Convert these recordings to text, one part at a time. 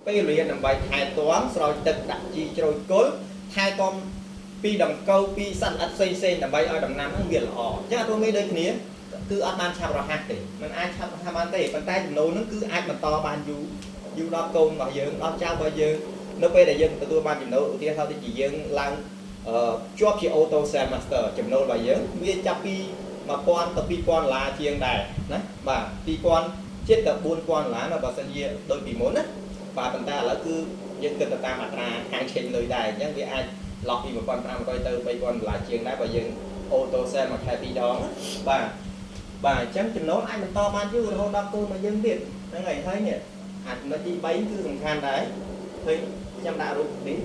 ពេលវេលាដើម្បីថែទាំស្រោចទឹកដាក់ជីជ្រោយគល់ថែទាំពីដង្កូវពីសត្វល្អិតផ្សេងផ្សេងដើម្បីឲ្យដំណាំហ្នឹងវាល្អអញ្ចឹងអត់មានដូចគ្នាគឺអត់បានឆាប់រហ័សទេมันអាចឆាប់រហ័សបានទេប៉ុន្តែចំណូលហ្នឹងគឺអាចបន្តបានយូរយូរដល់កូនរបស់យើងដល់ចៅរបស់យើងនៅពេលដែលយើងទទួលបានចំណូលឧទាហរណ៍ដូចជាយើងឡើងជាប់ជា auto sale master ចំណូលរបស់យើងវាចាប់ពី1000ទៅ2000ដុល្លារជាងដែរណាបាទ2000ជិតដល់4000ដុល្លារនៅបើសិនជាដូចពីមុនណាបាទប៉ុន្តែឥឡូវគឺយើងគិតទៅតាមអត្រាហាងឆេងលុយដែរអញ្ចឹងវាអាចឡោះពី1500ទៅ3000ដុល្លារជាងដែរបើយើង auto sale មួយខែ2ដងណាបាទបាទអញ្ចឹងចំណូលអាចបន្តបានយូររហូតដល់កូនរបស់យើងទៀតហ្នឹងហើយហើយនេះអាចចំណុចទី3គឺសំខាន់ដែរឃើញខ្ញុំដាក់រូបនេះ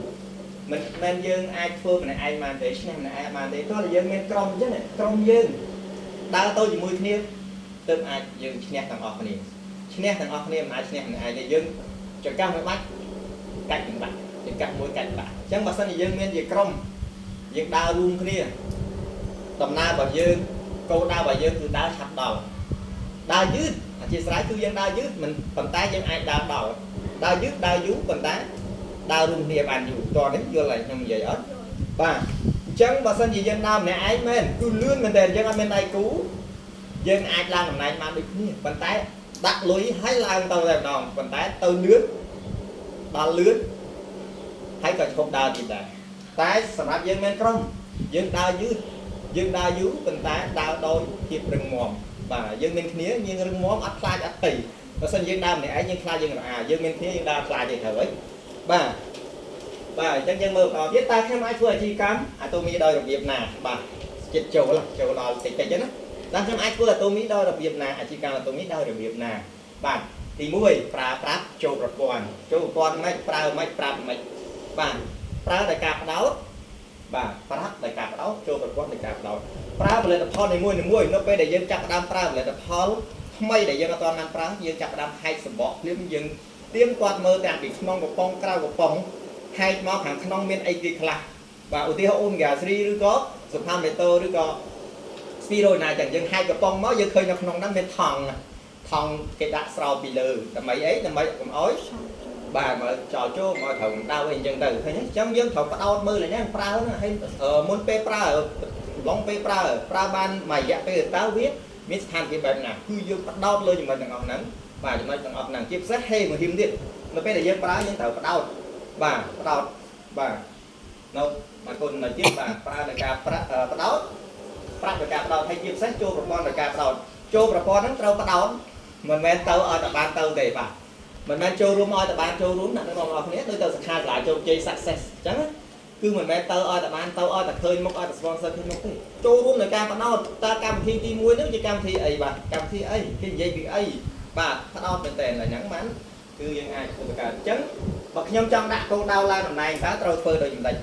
មិនមែនយើងអាចធ្វើម្នាក់ឯងបានទេឈ្នះម្នាក់ឯងបានទេទោះតែយើងមានក្រុមអញ្ចឹងក្រុមយើងដើរទៅជាមួយគ្នាទើបអាចយើងឈ្នះទាំងអស់គ្នាឈ្នះទាំងអស់គ្នាមិនអាចឈ្នះម្នាក់ឯងទេយើងចង្កាស់មួយបាច់កាច់មិនបាច់ចង្កាស់មួយកាច់បាក់អញ្ចឹងបើសិនជាយើងមានជាក្រុមយើងដើររួមគ្នាដំណើររបស់យើងគោលដៅរបស់យើងគឺដើរឆាប់ដល់ដើរយឺតអធិស្ឋានគឺយើងដើរយឺតមិនប៉ុន្តែយើងអាចដើរដល់ដើរយឺតដើរយូរប៉ុន្តែដើររួមគ្នាបានយូរតោះនេះយល់ហើយខ្ញុំនិយាយអត់បាទអញ្ចឹងបើសិនជាយើងដើរម្នាក់ឯងមែនគឺលឿនមែនតើយើងអត់មានដៃគូយើងអាចឡើងតំណែងបានដូចគ្នាប៉ុន្តែដាក់លុយឲ្យឡើងទៅតែម្ដងប៉ុន្តែទៅលឿនដល់លឿនហើយក៏ឈប់ដើរទៀតដែរតែសម្រាប់យើងមានក្រុមយើងដើរយឺតយើងដើរយូរប៉ុន្តែដើរដោយភាពរឹងមាំបាទយើងមានគ្នាយើងរឹងមាំអត់ខ្លាចអត់ភ័យបើសិនយើងដើរម្នាក់ឯងយើងខ្លាចយើងរអាយើងមានគ្នាយើងដើរខ្លាចទេត្រូវហើយបាទបាទអញ្ចឹងយើងមើលបន្តទៀតតើខ្ញុំអាចធ្វើអាជីវកម្មអាតូមីដោយរបៀបណាបាទចិត្តចូលចូលដល់តិចតិចណាតើខ្ញុំអាចធ្វើអាតូមីដោយរបៀបណាអាជីវកម្មអាតូមីដោយរបៀបណាបាទទី1ប្រើប្រាស់ចូលប្រព័ន្ធចូលប្រព័ន្ធមិនប្រើមិនប្រាប់មិនបាទប្រើដោយការផ្ដោតបាទប្រាប់ដោយការផ្ដោតចូលប្រព័ន្ធដោយការផ្ដោតប្រើផលិតផលនីមួយៗនៅពេលដែលយើងចាប់ផ្ដើមប្រើផលិតផលថ្មីដែលយើងអត់ទាន់បានប្រើយើងចាប់ផ្ដើមហែកសម្បកភ្លាមយើងទៀងទាត់មើលទាំងពីក្នុងកំប៉ុងក្រៅកំប៉ុងហែកមកខាងក្នុងមានអីគេខ្លះបាទឧទាហរណ៍អូមេហ្គា3ឬក៏សុផាមេតូឬក៏ស្ពីរូណាចឹងយើងហែកកំប៉ុងមកយើងឃើញនៅក្នុងហ្នឹងមានថង់ថង់គេដាក់ស្រោបពីលើដើម្បីអីដើម្បីកុំអោយបាទមកចោលចូលមកត្រូវដៅអីអញ្ចឹងទៅឃើញទេអញ្ចឹងយើងត្រូវផ្ដោតមើលហ្នឹងប្រើហ្នឹងហើយមុនពេលប្រើឡងពេលប្រើប្រើបានមួយរយៈពេលតើវាមានស្ថានភាពបែបណាគឺយើងផ្ដោតលើចំណុចទាំងអស់ហ្នឹងបាទចំណុចទាំងអស់ហ្នឹងជាពិសេសហេមួយហ៊ីមទៀតនៅពេលដែលយើងប្រើយើងត្រូវផ្ដោតបាទផ្ដោតបាទនៅមកគុណនៅទៀតបាទប្រើដោយការផ្ដោតប្រាប់ដោយការផ្ដោតហើយជាពិសេសចូលប្រព័ន្ធដោយការផ្ដោតចូលប្រព័ន្ធហ្នឹងត្រូវផ្ដោតមិនមែនទៅឲ្យតែបានទៅទេបាទមិនមែនចូលរួមឲ្យតែបានចូលរួមអ្នកទាំងអស់គ្នាដូចទៅសិក្ខាសាលាជោគជ័យ success អញ្ចឹងគឺមិនមែនទៅឲ្យតែបានទៅឲ្យតែឃើញមុខឲ្យតែ sponsor ឃើញមុខទេចូលរួមในការផ្ដោតតើកម្មវិធីទី1ហ្នឹងជាកម្មវិធីអីបាទកម្មវិធីអីគេនិយាយពីអីបាទផ្ដោតមែនតើហ្នឹងបានគឺយើងអាចធ្វើការអញ្ចឹងបើខ្ញុំចង់ដាក់គោលដៅឡើងតំណែងតើត្រូវធ្វើដូចម្ដេច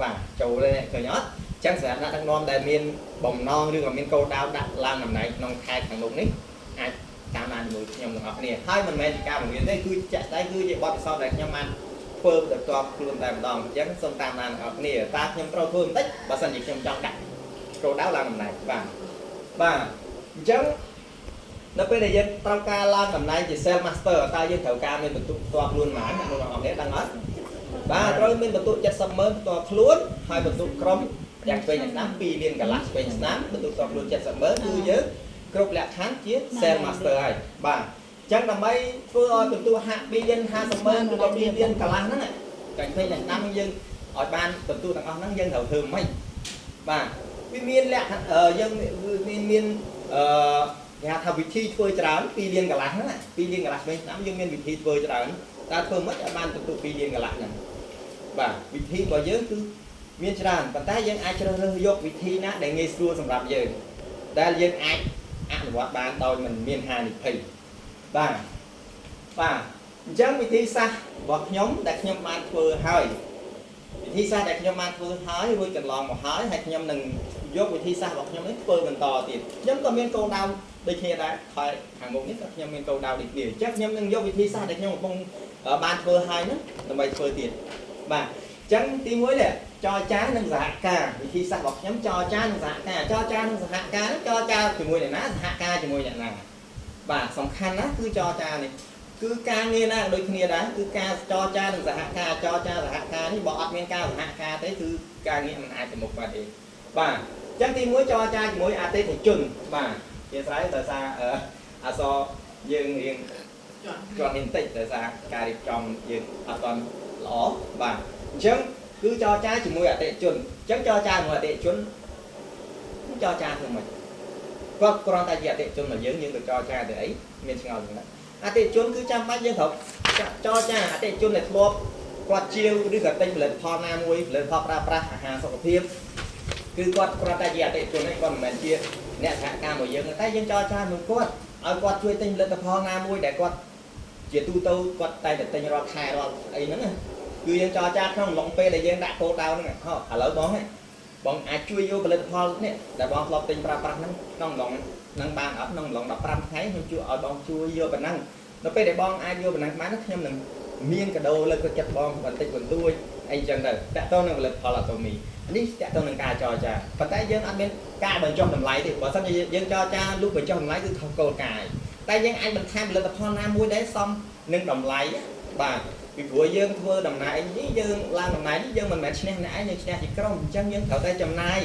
បាទចូលទេឃើញអត់អញ្ចឹងសម្រាប់អ្នកដឹកនាំដែលមានបំណងឬក៏មានគោលដៅដាក់ឡើងតំណែងក្នុងខែខាងមុខនេះអាចតាមដានជាមួយខ្ញុំទាំងអស់គ្នាហើយមិនមែនជាការបង្រៀនទេគឺជាក់ស្ដែងគឺជាបទពិសោធន៍ដែលខ្ញុំបានធ្វើដោយផ្ទាល់ខ្លួនតែម្ដងអញ្ចឹងសូមតាមដានទាំងអស់គ្នាតើខ្ញុំត្រូវធ្វើបន្តិចបើសិនជាខ្ញុំចង់ដាក់គោលដៅឡើងតំណែងបាទបាទអញ្ចឹងនៅពេលដែលយើងត្រូវការឡើងតំណែងជា Sales Master តើយើងត្រូវការមានបន្ទុកផ្ទាល់ខ្លួនប៉ុន្មានអ្នកទាំងអស់គ្នាដឹងអត់បាទត្រូវមានបន្ទុក70ម៉ឺនផ្ទាល់ខ្លួនហើយបន្ទុកក្រុមយ៉ាងឆ្វេងស្ដាំ2លានកន្លះឆ្វេងស្ដាំបន្ទុកផ្ទាល់ខ្លួន70ម៉ឺនគឺយើងគ្រប់លក្ខខណ្ឌជា Sales Master ហើយបាទអញ្ចឹងដើម្បីធ្វើឲ្យបន្ទុកហាក់2លាន50ម៉ឺនឬក៏2លានកន្លះហ្នឹងកាញ់ឆ្វេងស្ដាំយើងឲ្យបានបន្ទុកទាំងអស់ហ្នឹងយើងត្រូវធ្វើម៉េចបាទវាមានលក្ខយើងមានមានអឺគេហៅថាវិធីធ្វើច្រើន2លានកន្លះហ្នឹង2លានកន្លះឆ្វេងស្ដាំយើងមានវិធីធ្វើច្រើនតើធ្វើម៉េចឲ្យបានបន្ទុក2លានកន្លះហ្នឹងបាទវិធីរបស់យើងគឺមានច្រើនប៉ុន្តែយើងអាចជ្រើសរើសយកវិធីណាដែលងាយស្រួលសម្រាប់យើងដែលយើងអាចអនុវត្តបានដោយមិនមានហានិភ័យបាទបាទអញ្ចឹងវិធីសាស្ត្ររបស់ខ្ញុំដែលខ្ញុំបានធ្វើហើយវិធីសាស្ត្រដែលខ្ញុំបានធ្វើហើយរួចកន្លងមកហើយហើយខ្ញុំនឹងយកវិធីសាស្ត្ររបស់ខ្ញុំនេះធ្វើបន្តទៀតខ្ញុំក៏មានគោលដៅដូចគ្នាដែរហើយខាងមុខនេះក៏ខ្ញុំមានគោលដៅដូចគ្នាអញ្ចឹងខ្ញុំនឹងយកវិធីសាស្ត្រដែលខ្ញុំកំពុងបានធ្វើហើយហ្នឹងដើម្បីធ្វើទៀតបាទអញ្ចឹងទី1នេះចរចានិងសហការវិធីសាស្ត្ររបស់ខ្ញុំចរចានិងសហការចរចានិងសហការហ្នឹងចរចាជាមួយអ្នកណាសហការជាមួយអ្នកណាបាទសំខាន់ណាស់គឺចរចានេះ គឺការងារណាដូចគ្នាដែរគឺការចរចានិងសហការចរចាសហការនេះបើអត់មានការសហការទេគឺការងារមិនអាចទៅមុខបានទេបាទអញ្ចឹងទី1ចរចាជាមួយអតិថិជនបាទជាស្រ័យដោយសារអក្សរយើងរៀងជាប់នេះបន្តិចដោយសារការរៀបចំយើងអត់ទាន់ល្អបាទអញ្ចឹងគឺចរចាជាមួយអតិថិជនអញ្ចឹងចរចាជាមួយអតិថិជនចរចាធ្វើម៉េចគាត់គ្រាន់តែជាអតិថិជនរបស់យើងយើងទៅចរចាទៅអីមានឆ្ងល់ហ្នឹងអតិថិជនគឺចាំបាច់យើងត្រូវចរចាអតិថិជនដែលធ្លាប់គាត់ជាវឬក៏ទិញផលិតផលណាមួយផលិតផលប្រើប្រាស់អាហារសុខភាពគឺគាត់គ្រាន់តែជាអតិថិជនឯងគាត់មិនមែនជាអ្នកសហការមួយយើងតែយើងចរចាមួយគាត់ឲ្យគាត់ជួយទិញផលិតផលណាមួយដែលគាត់ជាទូទៅគាត់តែតែទិញរាល់ខែរាល់អីហ្នឹងគឺយើងចរចាក្នុងអំឡុងពេលដែលយើងដាក់គោលដៅហ្នឹងហ៎ឥឡូវបងបងអាចជួយយកផលិតផលនេះដែលបងធ្លាប់ទិញប្រើប្រាស់ហ្នឹងក្នុងអំឡុងហ្នឹងបានអត់ក្នុងអំឡុង15ថ្ងៃខ្ញុំជួយឲ្យបងជួយយកប៉ុណ្ណឹងដល់ពេលដែលបងអាចយកប៉ុណ្ណឹងបានខ្ញុំនឹងមានកាដូលើកទឹកចិត្តបងបន្តិចបន្តួចអីចឹងទៅតាក់ទងនឹងផលិតផលអាតូមីនេះតាក់ទងនឹងការចរចាប៉ុន្តែយើងអត់មានការបញ្ចុះតម្លៃទេបើសិនជាយើងចរចាលុបបញ្ចុះតម្លៃគឺខុសគោលការណ៍តែយើងអាចបន្ថែមផលិតផលណាមួយដែលសមនឹងតម្លៃបាទពីព្រោះយើងធ្វើតំណែងនេះយើងឡើងតំណែងនេះយើងមិនមែនឈ្នះអ្នកឯងយើងឈ្នះជាក្រុមអញ្ចឹងយើងត្រូវតែចំណាយ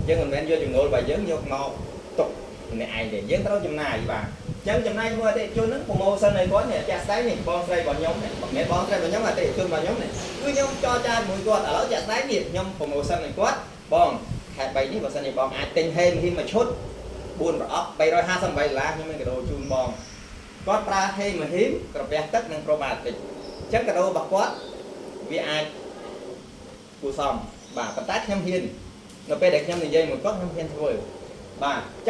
យើងមិនមែនយកចំណូលរបស់យើងយកមកទុកម្នាក់ឯងទេយើងត្រូវចំណាយបាទអញ្ចឹងចំណាយជាមួយអតិថិជនហ្នឹង promotion ឲ្យគាត់នេះចាក់ស្ដែងនេះបងស្រីរបស់ខ្ញុំនេះមិនមែនបងស្រីរបស់ខ្ញុំអតិថិជនរបស់ខ្ញុំនេះគឺខ្ញុំចរចាជាមួយគាត់ឥឡូវចាក់ស្ដែងនេះខ្ញុំ promotion ឲ្យគាត់បងខែ3នេះបើសិនជាបងអាចទិញហេមហ៊ីមមួយឈុត4ប្រអប់358ដុល្លារខ្ញុំមានកាដូជូនបងគាត់ប្រើហេមហ៊ីមក្រពះទឹកនិងប្រូបាតិកអញ្ចឹងកាដូរបស់គាត់វាអាចគួរសមបាទប៉ុន្តែខ្ញុំហ៊ាននៅពេលដែលខ្ញុំនិយាយមួយគាត់ខ្ញុំហ៊ានធ្វើបាទ។